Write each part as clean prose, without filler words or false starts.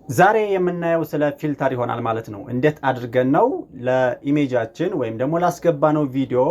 ዛሬ የምናየው ስለ filter ይሆናል ማለት ነው። እንዴት አድርገን ነው ለ image ኣችን ወይም ደግሞ ላስገባነው ቪዲዮ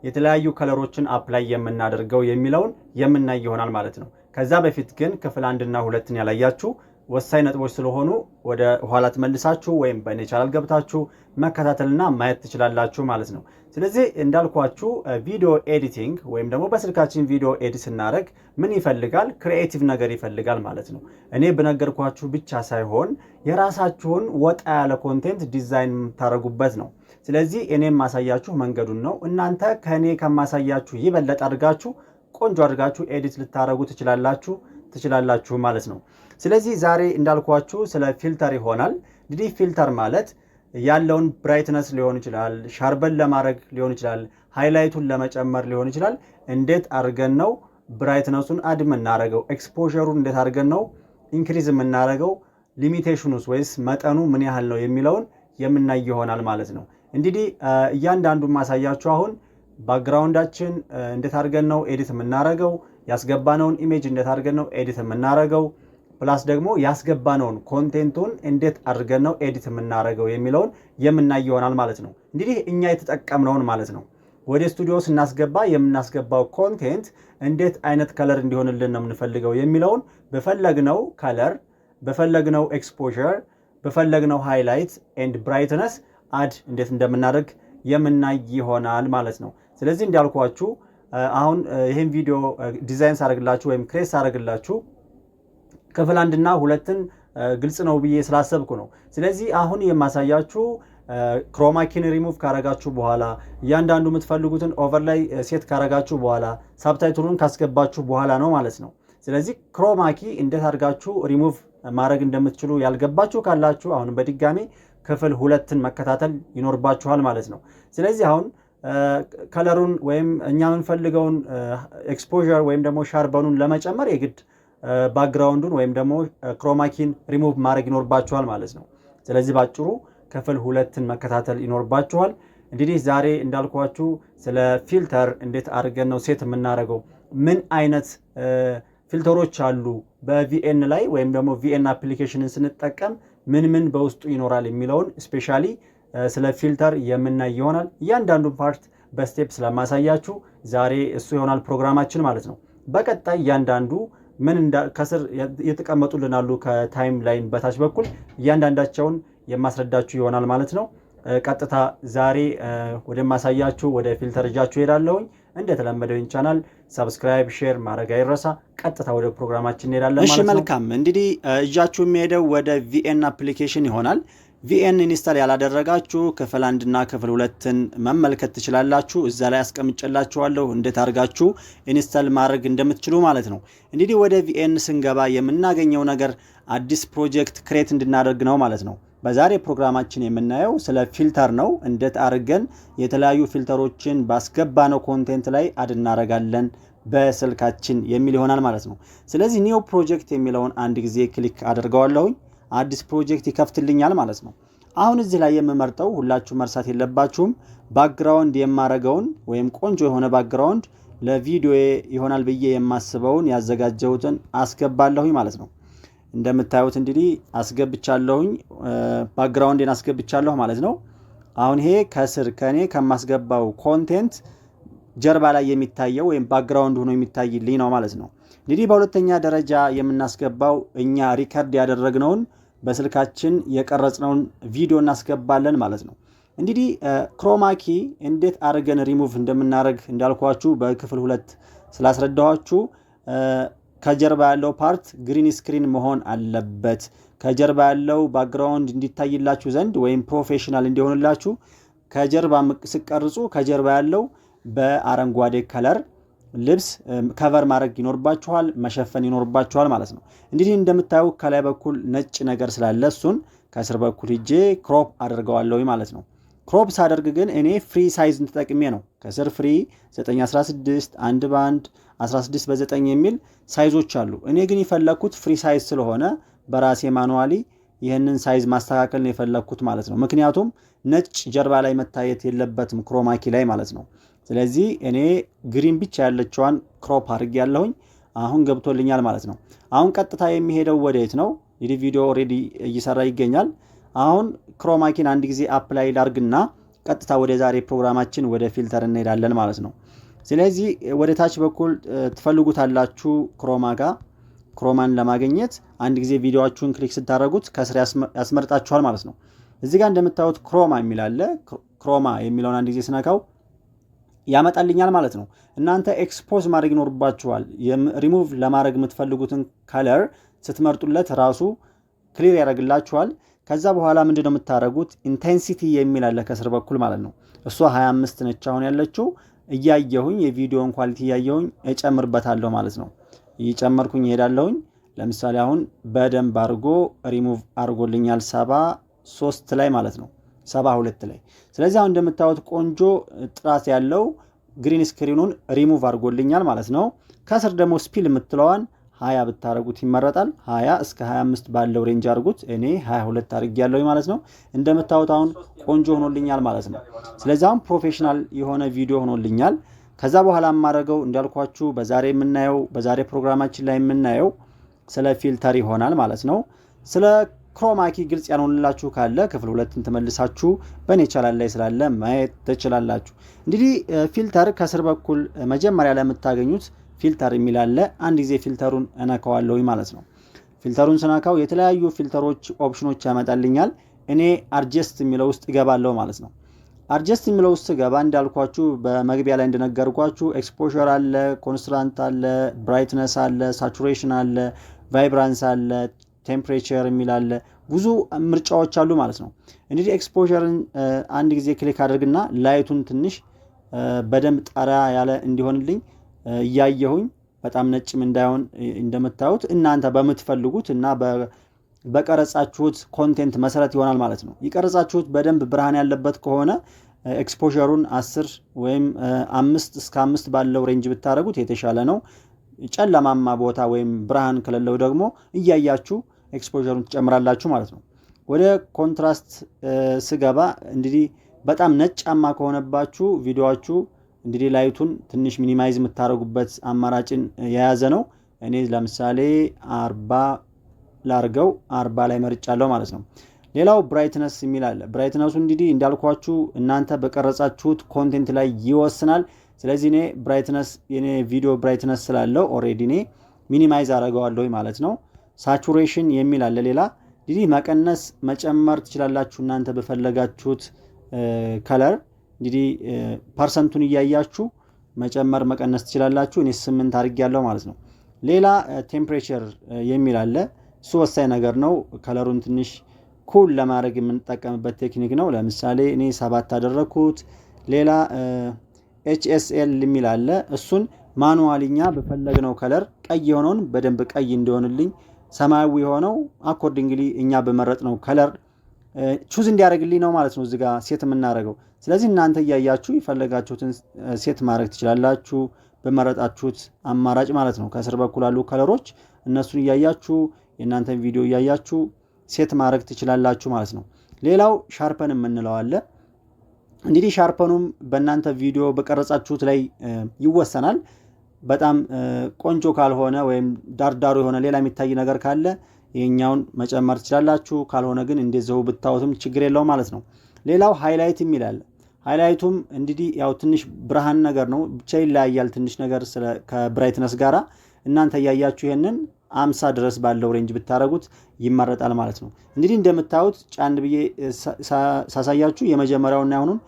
የተለያዩ color ኦችን apply የምናደርገው የሚለውን የምናይ ይሆናል ማለት ነው። ከዛ በፊት ግን ክፍል አንድና ሁለትን ያላያችሁ ወሳኝ ነጥቦች ስለሆኑ ወደ ኋላ ትመልሳችሁ ወይም በእኔ ቻናል ገብታችሁ መከታተልና ማየት ትችላላችሁ ማለት ነው። ስለዚህ እንዳልኳችሁ video editing ወይም ደግሞ በስልካችን ቪዲዮ edit ስናደርግ ምን ይፈልጋል? Creative ነገር ይፈልጋል ማለት ነው። እኔ በነገርኳችሁ ብቻ ሳይሆን የራሳችሁን ወጣ ያለ content design የምታደርጉበት ነው። ስለዚህ እኔ የማሳያችሁ መንገዱን ነው። እናንተ ከእኔ ከማሳያችሁ ይበለጥ አድርጋችሁ፣ ቆንጆ አድርጋችሁ edit ልታደርጉ ትችላላችሁ ማለት ነው። ስለዚህ ዛሬ እንዳልኳችሁ ስለ filter ይሆናል። እንግዲህ filter ማለት ያለውን brightness ሊሆን ይችላል፣ sharpen ለማድረግ ሊሆን ይችላል፣ highlight ኡን ለመጨመር ሊሆን ይችላል። እንዴት አድርገን ነው brightness ኡን add የምናደርገው? Exposure ኡን እንዴት አድርገን ነው increase የምናደርገው? Limitation ኑስ ወይስ መጠኑ ምን ያህል ነው የሚለውን የምናይ ይሆናል ማለት ነው። እንግዲህ እያንዳንዱን ማሳያችሁ አሁን background ኣችን እንዴት አድርገን ነው edit የምናደርገው፣ ያስገባነውን image እንዴት አድርገን ነው edit የምናደርገው፣ plus ደግሞ ያስገባነውን content ኡን እንዴት አድርገን ነው edit የምናደርገው የሚለውን የምናይ ይሆናል ማለት ነው። እንግዲህ እኛ የተጠቀምነውን ማለት ነው። ወደ ስቱዲዮ ስናስገባ የምናስገባው content እንዴት አይነት color እንዲሆንልን ነው የምንፈልገው የሚለውን በፈለግነው color፣ በፈለግነው exposure፣ በፈለግነው highlight and brightness add እንዴት እንደምናደርግ የምናይ ይሆናል ማለት ነው። ስለዚህ እንዳልኳችሁ አሁን ይህን ቪዲዮ ዲዛይን ሳደርግላችሁ ወይም create ሳደርግላችሁ ክፍል አንድና ሁለትን ግልጽ ነው ብዬ ስላሰብኩ ነው። ስለዚህ አሁን የማሳያችሁ ክሮማኪን ሪሙቭ ካረጋችሁ በኋላ፣ እያንዳንዱ የምትፈልጉትን overlay set ካረጋችሁ በኋላ፣ subtitle ኡን ካስገባችሁ በኋላ ነው ማለት ነው። ስለዚህ chroma key እንዴት አድርጋችሁ ሪሙቭ ማድረግ እንደምትችሉ ያልገባችሁ ካላችሁ አሁንም በድጋሚ ክፍል ሁለትን መከታተል ይኖርባችኋል ማለት ነው። ስለዚህ አሁን color ኡን ወይም እኛ የምንፈልገውን exposure ወይም ደግሞ sharpen ኡን ለመጨመር የግድ background ኡን ወይም ደግሞ ክሮማኪን ሪሙቭ ማድረግ ይኖርባችኋል ማለት ነው። ስለዚህ ባጭሩ ክፍል ሁለትን መከታተል ይኖርባችኋል። እንግዲህ ዛሬ እንዳልኳችሁ ስለ filter እንዴት አድርገን ነው set የምናደርገው፣ ምን አይነት filter ኦች አሉ በ VN ላይ ወይም ደግሞ VN application ን ስንጠቀም ምን ምን በውስጡ ይኖራል የሚለውን specially ስለ filter የምናይ ይሆናል። እያንዳንዱን part በ step ስለማሳያችሁ ዛሬ እሱ ይሆናል ፕሮግራማችን ማለት ነው። በቀጣይ እያንዳንዱ ምን ከስር የተቀመጡልን አሉ፣ ከ timeline በታች በኩል እያንዳንዳቸውን የማስረዳችሁ ይሆናል ማለት ነው። ቀጥታ ዛሬ ወደማሳያችሁ ወደ filter ይዣችሁ እሄዳለሁኝ። እንደተለመደው channel subscribe፣ share ማድረግ አይረሳ። ቀጥታ ወደ ፕሮግራማችን እንሄዳለን ማለት ነው። መልካም፣ እንግዲህ ይዣችሁ የምሄደው ወደ VN application ይሆናል። VN install ያላደረጋችሁ ክፍል አንድና ክፍል ሁለትን መመልከት ትችላላችሁ። እዛ ላይ አስቀምጬላችኋለሁ እንዴት አድርጋችሁ install ማድረግ እንደምትችሉ ማለት ነው። እንግዲህ ወደ VN ስንገባ የምናገኘው ነገር አዲስ project create እንድናደርግ ነው ማለት ነው። በዛሬ ፕሮግራማችን የምናየው ስለ filter ነው። እንዴት አድርገን የተለያዩ filter ኦችን ባስገባነው content ላይ add እናደርጋለን በስልካችን የሚል ይሆናል ማለት ነው። ስለዚህ new project የሚለውን አንድ ጊዜ click አደርገዋለሁኝ። አዲስ ፕሮጀክት ይከፍትልኛል ማለት ነው። አሁን እዚህ ላይ የምመርጠው፣ ሁላችሁ መርሳት የለባችሁም፣ background የማረገውን ወይም ቆንጆ የሆነ background ለቪዲዮ ይሆናል ብዬ የማስበውን ያዘጋጀሁትን አስገባለሁኝ ማለት ነው። እንደምታዩት እንግዲህ አስገብቻለሁኝ፣ background ኤን አስገብቻለሁ ማለት ነው። አሁን ይሄ ከስር ከኔ ከማስገባው content ጀርባ ላይ የሚታየው ወይም background ሆኖ የሚታይልኝ ነው ማለት ነው። እንግዲህ በሁለተኛ ደረጃ የምናስገባው እኛ record ያደረግነውን፣ በስልካችን የቀረጽነውን ቪዲዮ እናስገባለን ማለት ነው። እንግዲህ chroma key እንዴት አድርገን ሪሙቭ እንደምናደርግ እንዳልኳችሁ በክፍል ሁለት ስላስረዳኋችሁ ከጀርባ ያለው part green screen መሆን አለበት። ከጀርባ ያለው background እንዲታይላችሁ ዘንድ ወይም professional እንዲሆንላችሁ ከጀርባ ስትቀርጹ ከጀርባ ያለው በአረንጓዴ color ልብስ cover ማድረግ ይኖርባችኋል፣ መሸፈን ይኖርባችኋል ማለት ነው። እንግዲህ እንደምታዩ ከላይ በኩል ነጭ ነገር ስላለ እሱን ከስር በኩል ሂጄ crop አደርገዋለሁ ማለት ነው። Crop ሳደርግ ግን እኔ free size ን ተጠቅሜ ነው። ከስር free 916፣ 1 በ1፣ 16 በ9 የሚል size ኦች አሉ። እኔ ግን የፈለግኩት free size ስለሆነ በራሴ manually ይህንን size ማስተካከል ነው የፈለግኩት ማለት ነው። ምክንያቱም ነጭ ጀርባ ላይ መታየት የለበትም chroma key ላይ ማለት ነው። ስለዚህ እኔ green ብቻ ያለችዋን crop አድርጌ ያለሁኝ አሁን ገብቶልኛል ማለት ነው። አሁን ቀጥታ የሚሄደው ወደየት ነው? እንግዲህ ቪዲዮ already እየሰራ ይገኛል። አሁን chroma key ን አንድ ጊዜ apply ላርግና ቀጥታ ወደ ዛሬ ፕሮግራማችን ወደ filter እንሄዳለን ማለት ነው። ስለዚህ ወደ ታች በኩል ትፈልጉታላችሁ chroma ጋር። Chroma ን ለማግኘት አንድ ጊዜ ቪዲዮአችሁን click ስታደርጉት ከስር ያስመርጣችኋል ማለት ነው። እዚህ ጋር እንደምታዩት chroma የሚል አለ። Chroma የሚለውን አንድ ጊዜ ስነካው ያመጣልኛል ማለት ነው። እናንተ expose ማድረግ ይኖርባችኋል። ሪሙቭ ለማድረግ የምትፈልጉትን color ስትመርጡለት ራሱ clear ያደርግላችኋል። ከዛ በኋላ ምንድን ነው የምታደርጉት? Intensity የሚል አለ ከስር በኩል ማለት ነው። እሷ 25 ነች አሁን ያለችው። እያየሁኝ የቪዲዮን quality እያየሁኝ እጨምርበታለሁ ማለት ነው። እየጨመርኩኝ እሄዳለሁኝ። ለምሳሌ አሁን በደንብ አድርጎ ሪሙቭ አድርጎልኛል 73 ላይ ማለት ነው፣ 72 ላይ። ስለዚህ አሁን እንደምታዩት ቆንጆ ጥራት ያለው ግሪን ስክሪኑን ሪሙቭ አድርጎልኛል ማለት ነው። ከስር ደግሞ spill የምትለዋን 20 ብታደርጉት ይመረጣል። 20 እስከ 25 ባለው range አድርጉት። እኔ 22 አድርጌያለሁ ማለት ነው። እንደምታዩት አሁን ቆንጆ ሆኖልኛል ማለት ነው። ስለዚህ አሁን professional የሆነ ቪዲዮ ሆኖልኛል። ከዛ በኋላ የማደርገው እንዳልኳችሁ በዛሬ ፕሮግራማችን ላይ የምናየው ስለ filter ይሆናል ማለት ነው። ስለ chroma key ግልጽ ያልሆንላችሁ ካለ ክፍል ሁለትን ተመልሳችሁ በእኔ ቻናል ላይ ስላለ ማየት ትችላላችሁ። እንግዲህ filter ከስር በኩል መጀመሪያ ላይ የምታገኙት filter የሚል አለ። አንድ ጊዜ filter ኡን እነካዋለሁ ማለት ነው። Filter ኡን ስነካው የተለያዩ filter ኦች option ኖች ያመጣልኛል። እኔ adjust የሚለው ውስጥ እገባለሁ ማለት ነው። Adjust የሚለው ውስጥ ስገባ እንዳልኳችሁ በመግቢያ ላይ እንደነገርኳችሁ exposure አለ፣ contrast አለ፣ brightness አለ፣ saturation አለ፣ vibrance አለ፣ temperature የሚል አለ። ብዙ ምርጫዎች አሉ ማለት ነው። እንግዲህ exposure ን አንድ ጊዜ click አድርግና light ኡን ትንሽ በደንብ ጠራ ያለ እንዲሆንልኝ እያየሁኝ በጣም ነጭም እንዳይሆን እንደምታዩት እናንተ በምትፈልጉት እና በቀረጻችሁት content መሰረት ይሆናል ማለት ነው። የቀረጻችሁት በደንብ ብርሃን ያለበት ከሆነ exposure ኡን 10 ወይም 5 እስከ 5 ባለው range ብታደርጉት የተሻለ ነው። ጨለማማ ቦታ ወይም ብርሃን ከሌለው ደግሞ እያያችሁ exposure ኡን ትጨምራላችሁ ማለት ነው። ወደ contrast ስገባ እንግዲህ በጣም ነጫማ ከሆነባችሁ ቪዲዮአችሁ እንግዲህ light ኡን ትንሽ minimize የምታደርጉበት አማራጭን የያዘ ነው። እኔ ለምሳሌ 40 ላርገው፣ 40 ላይ መርጫለሁ ማለት ነው። ሌላው brightness የሚል አለ። Brightness ኡ እንግዲህ እንዳልኳችሁ እናንተ በቀረጻችሁት content ላይ ይወስናል። ስለዚህ እኔ brightness የኔ ቪዲዮ brightness ስላለው already እኔ minimize አደርገዋለሁ ማለት ነው። Saturation የሚል አለ ሌላ። እንግዲህ መቀነስ መጨመር ትችላላችሁ እናንተ በፈለጋችሁት color። እንግዲህ percent ኡን እያያችሁ መጨመር መቀነስ ትችላላችሁ። እኔ 8 አድርጌያለሁ ማለት ነው። ሌላ temperature የሚል አለ። እሱ ወሳኝ ነገር ነው። Color ኡን ትንሽ cool ለማድረግ የምንጠቀምበት ቴክኒክ ነው። ለምሳሌ እኔ 7 አደረግኩት። ሌላ HSL የሚል አለ። እሱን manually እኛ በፈለግነው color ቀይ የሆነውን በደንብ ቀይ እንዲሆንልኝ፣ ሰማያዊ የሆነው accordingly እኛ በመረጥነው color choose እንዲያደርግልኝ ነው ማለት ነው እዚጋ set የምናደርገው። ስለዚህ እናንተ እያያችሁ የፈለጋችሁትን set ማድረግ ትችላላችሁ በመረጣችሁት አማራጭ ማለት ነው። ከስር በኩል ያሉ color ኦች እነሱን እያያችሁ የእናንተን ቪዲዮ እያያችሁ set ማድረግ ትችላላችሁ ማለት ነው። ሌላው sharpen የምንለው አለ። እንግዲህ sharpen ኑም በእናንተ ቪዲዮ በቀረጻችሁት ላይ ይወሰናል። በጣም ቆንጆ ካልሆነ ወይም ዳርዳሩ የሆነ ሌላ የሚታይ ነገር ካለ ይሄኛውን መጨመር ትችላላችሁ። ካልሆነ ግን እንደዚሁ ብታዩትም ችግር የለውም ማለት ነው። ሌላው highlight የሚል አለ። Highlight ኡም እንግዲህ ያው ትንሽ ብርሃን ነገር ነው፣ ብቻ ይለያያል ትንሽ ነገር ከ brightness ጋራ። እናንተ እያያችሁ ይሄንን 50 ድረስ ባለው range ብታደርጉት ይመረጣል ማለት ነው። እንግዲህ እንደምታዩት ጫን ብዬ ሳሳያችሁ የመጀመሪያውና ያሁኑን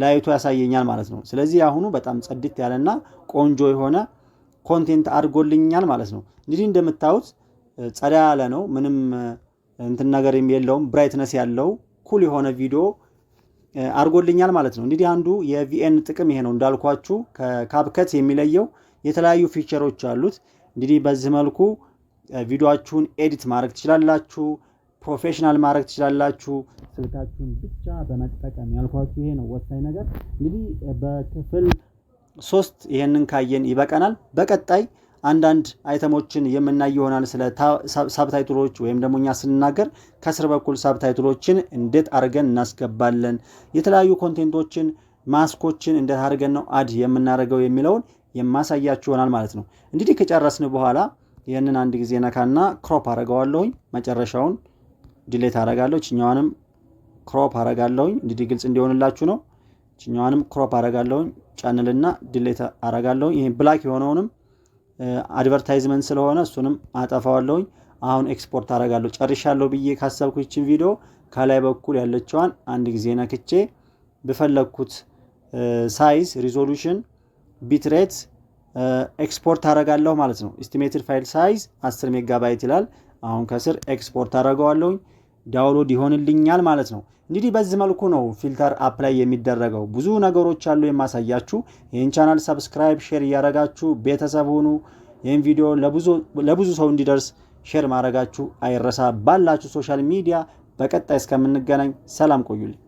ለይቶ ያሳየኛል ማለት ነው። ስለዚህ አሁኑ በጣም ጽድት ያለና ቆንጆ የሆነ content አድርጎልኛል ማለት ነው። እንግዲህ እንደምታዩት ጸዳ ያለ ነው። ምንም እንትን ነገር የለውም። Brightness ያለው cool የሆነ ቪዲዮ አድርጎልኛል ማለት ነው። እንግዲህ አንዱ የ VN ጥቅም ይሄ ነው። እንዳልኳችሁ ከ CapCut የሚለየው የተለያዩ feature ኦች አሉት። እንግዲህ በዚህ መልኩ ቪዲዮአችሁን edit ማድረግ ትችላላችሁ፣ professional ማድረግ ትችላላችሁ። ስልካችሁን ብቻ በመጠቀም ያልኳችሁ ይሄ ነው ወሳኝ ነገር። እንግዲህ በክፍል 3 ይሄንን ካየን ይበቃናል። በቀጣይ አንዳንድ item ኦችን የምናይ ይሆናል። ስለ subtitle ኦች ወይም ደግሞ እኛ ስንናገር ከስር በኩል subtitle ኦችን እንዴት አድርገን እናስገባለን፣ የተለያዩ content ኦችን፣ mask ኦችን እንዴት አድርገን ነው add የምናደርገው የሚለውን የማሳያችሁ ይሆናል ማለት ነው። እንግዲህ ከጨረስን በኋላ ይህንን አንድ ጊዜ ነካና crop አረገዋለሁኝ። መጨረሻውን delete አረጋለሁ። ችኛዋንም crop አረጋለሁኝ። እንግዲህ ግልጽ እንዲሆንላችሁ ነው። ችኛዋንም crop አረጋለሁኝ። ጫንልና delete አረጋለሁኝ። ይሄ black የሆነውንም advertisement ስለሆነ እሱንም አጠፋዋለሁኝ። አሁን ኤክስፖርት አረጋለሁ። ጨርሻለሁ ብዬ ካሰብኩ ይችን ቪዲዮ ከላይ በኩል ያለችዋን አንድ ጊዜ ነክቼ በፈለግኩት size፣ resolution፣ bitrate export አረጋለሁ ማለት ነው። Estimated file size 10 ሜጋባይት ይላል። አሁን ከስር ኤክስፖርት አረገዋለሁኝ፣ download ይሆንልኛል ማለት ነው። እንግዲህ በዚህ መልኩ ነው filter apply የሚደረገው። ብዙ ነገሮች አሉ የማሳያችሁ። ይህን channel subscribe፣ share እያደረጋችሁ ቤተሰብ ሁኑ። ይህን ቪዲዮ ለብዙ ሰው እንዲደርስ share ማድረጋችሁ አይረሳ። ባላችሁ social media በቀጣይ እስከምንገናኝ ሰላም ቆዩልኝ።